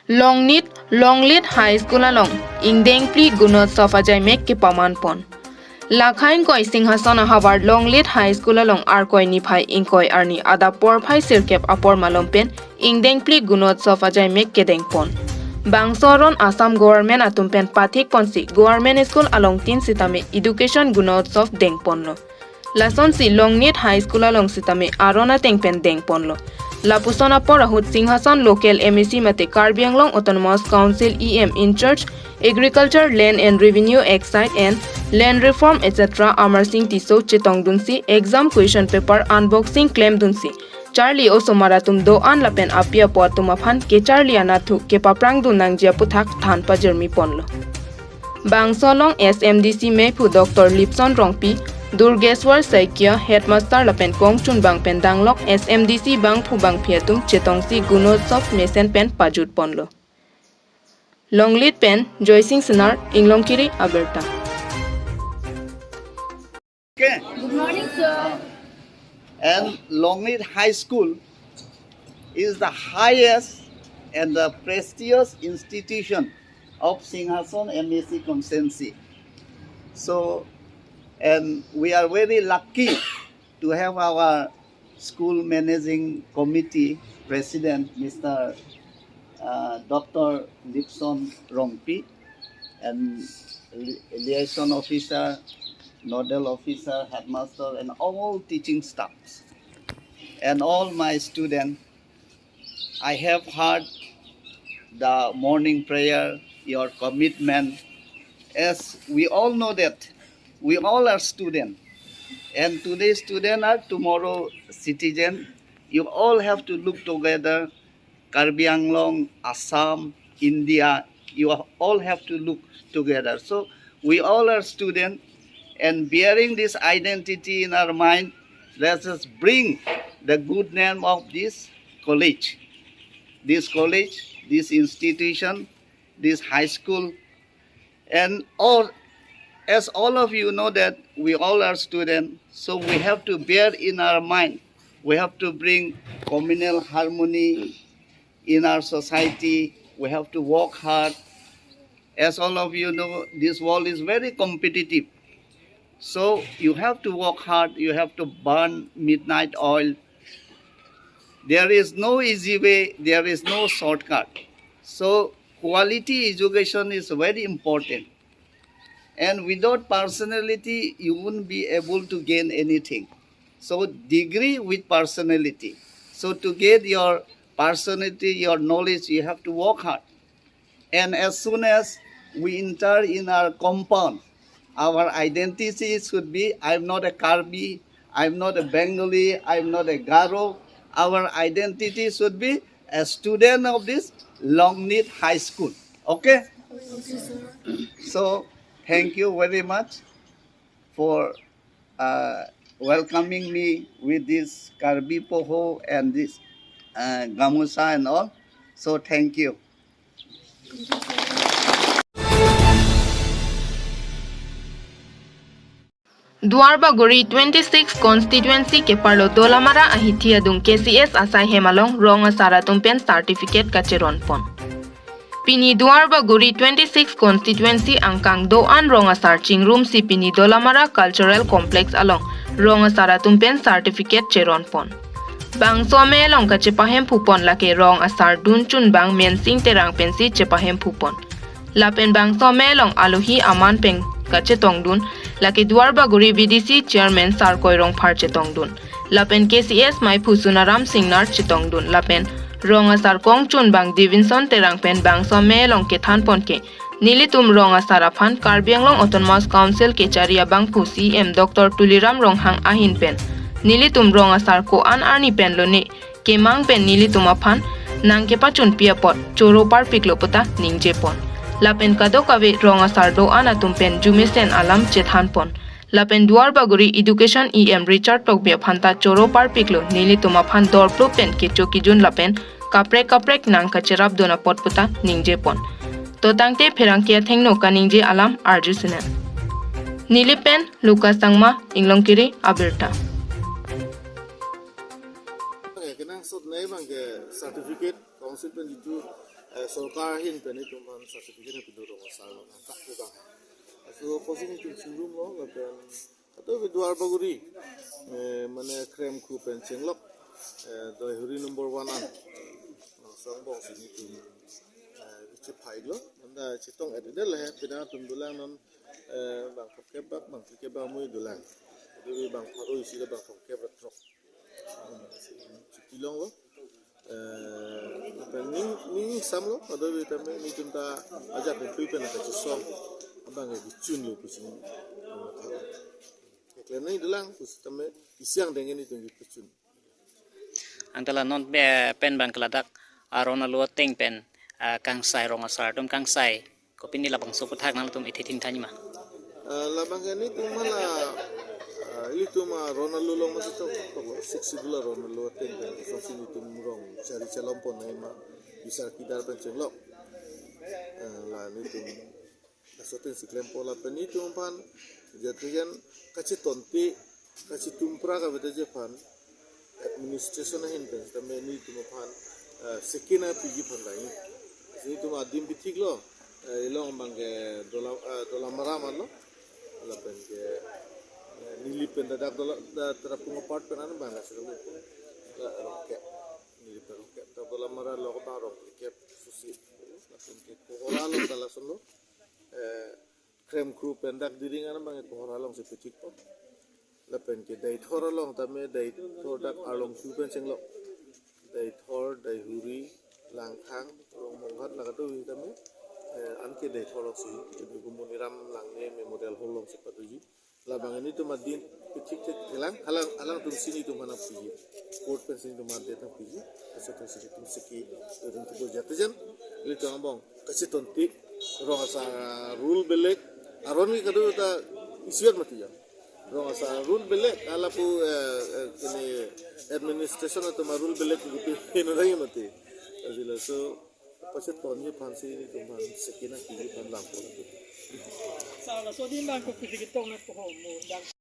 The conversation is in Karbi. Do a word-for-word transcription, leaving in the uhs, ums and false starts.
Longnit, Longlit High School along ingdeng phli Gunotsav ajaimek kepaman pon. Lakha ingkoi Singhason ahavar Longlit High School along Arkoi niphai ingkoi arni adap porphai sirkep apor malom pen ingdeng phli Gunotsav ajaimek kedeng pon. Bangso aron Assam Government atum pen pathik ponsi Government School along tin sitame Education Gunotsav deng ponlo. Lasonsi Longnit High School along sitame aron ateng pen deng ponlo. Lapuson apor ahut Singhason local M A C mate Karbi Anglong Autonomous Council E M in charge Agriculture, Land and Revenue, Excise and Land Reform, et cetera Amar Singh Tisso chetongdunsi exam question paper unboxing klemdunsi charli osomar atum do-an lapen api apo atum aphan kecharli anatthu kepaprangdun nangji aputhak than pajirmi ponlo. Bangso along S M D C meiphu Doctor Lipson Rongpi, Durgeswar Saikia, Headmaster lapen kongchunbang pen danglok S M D C bangphu bangphi atum chetongsi Gunotsav mesen pen pajut ponlo. Longlit pen Joysing Senar, Inglongkiri abirta. Okay. Good morning, sir. And Longlit High School is the highest and the prestigious institution of Singhason M A C constituency. So, and we are very lucky to have our school managing committee president, Mister Uh, Doctor Lipson Rongpi, and li- liaison officer, nodal officer, headmaster, and all teaching staffs, and all my students. I have heard the morning prayer, your commitment. As we all know that we all are students, and today students are tomorrow citizen. You all have to look together, Karbi Anglong, Assam, India, you all have to look together. So we all are students, and bearing this identity in our mind, let us bring the good name of this college, this college, this institution, this high school, and all, as all of you know that we all are students, so we have to bear in our mind, we have to bring communal harmony in our society, we have to work hard. As all of you know, this world is very competitive. So you have to work hard, you have to burn midnight oil. There is no easy way, there is no shortcut. So quality education is very important. And without personality, you won't be able to gain anything. So degree with personality. So to get your personality, your knowledge, you have to work hard. And as soon as we enter in our compound, our identity should be, I'm not a Karbi, I'm not a Bengali, I'm not a Garo. Our identity should be a student of this Longlit High School. Okay? So, thank you very much for uh, welcoming me with this Karbi Poho and this uh, Gamusa and all. So, thank you. Duarbagori twenty-six constituency keparlo Dolamara ahithi adung K C S asai hem along rong asar atum pen certificate kacheron pon. Pini Duarbagori twenty-six constituency angkang do-an rong asar chingrumsi pini Dolamara Cultural Complex along rong asar atum pen certificate cheron pon. Bangso amei along kachepahemphu pon lake rong asar dunchunbang Mensing Terang pensi chepahemphu pon. Lapen bangso amei along alohi aman pen kachetongdun lake Duarbagori V D C chairman Sarkoi Rongphar chetongdun. Lapen K C S meiphu Sunaram Singnar chetongdun. Lapen rong asar kongchunbang Davidson Terang pen bangso amei along kethan pon ke nelitum rong asar aphan Karbi Anglong Autonomous Council kechari abangphu C E M Doctor Tuliram Ronghang ahin pen nelitum rong asar ko-an arni pen lone kemang pen nelitum aphan nangkepachunpi apot choro parpiklo puta ningje pon. Lapen kadokave rong asar do-an atum pen jumesen alam chethan pon. Lapen Duarbagori Education E M Richard Tokbi aphan ta choro parpiklo, nelitum aphan dorplo pen kecho kijun lapen kaprek kaprek nangkacherapdun apot puta ningje pon. To tangte pherangke athengno kaningje alam arju sinem. Neli pen Lucas Sangma, Inglongkiri abirta. Kenangsot nei bang ke certificate council pen jitu Sorkar ahin pen itum aphan certificate pidun Rong Asar lo, nangkak pu abang. Laso apotsi itum chingrum lo, lapen ato Duar Bagori, eh, mane Kremkru pen chenglok, eh, Doihuri number one an, Nongsong angbong si itum, eh, chephai lo, manda chetong-et-edetlo he, pina atum dolang non, eh, bang thomkep bak, bang phlikep bak mui dolang. Ato bang pharo isi lo, bang thomkep ra throk. Chiti longlo. Eh, lapen ning, ning ingsamlo, ato tame netum ta ajak pen pui pen kachesong abang ke kechun lo pusi. Keklem nangji dolang pusitame isi angdeng ke netum kechun. Anke la non pe-, pen bang ke ladak, ah, Ron Allo ateng pen, ah, kangsai Rong Asar atum kangsai, kopine labangso aphuthak nangtum ithi thingthan ma? Ah, labang ke netum hala, ah, ilitum, ah, Ron Allo along masi tok, tok lo, Sixth Schedule Ron Allo ateng pen, kosonsi netum rong chari chelom pon nangji ma, bisar kidar pen chenglok. Ah, la netum laso ateng si klempo, lapen netum aphan jatri jan kachetonte, kachetumpra kavedet ji aphan administration ahin pen tame netum aphan, eh, sekina piji aphan lain. Netum adim pithik lo, eh, ilong abang ke Dola, eh, Dolamara ma lo, lapen ke, eh, Nilip pen dak Dola, da Tarapung apart pen an abang la silo ko. Da Rongkep, Nilip pen Rongkep, da Dolamara lo abang Rongkep susi. Lapen ke Kohora lo, da lason lo. Eh, Kremkru pen dak Diring an abang ke Kohora along si pithikpo. Lapen ke Deithor along tame Deithor dak Arlongso pen chenglok. Deithor, Doihuri, Langkhang, Rongmonghat la kedo tame, eh, anke Deithor along si, kedo Moniram Langne Memorial Hall along si padoji. Labang netum adim pithik thek thelang, halang, alangtum si netum aphan piji. Court pen si netum adim piji. Laso ateng si netum seki, netum tuko jatri jan. Ilitum angbong kachetonte, Rong Asar rule belek, aron ke kedo ta isivet mati ya. Rong Asar rule belek, hala pu, eh, eh, kene administration atum a-rule belek ke pi heno lagi mati. Jadi laso pachetonji aphan si netum aphan sekina piji aphan lampo. Sa laso adim bang kopisi ketong nangpo ho mo dang.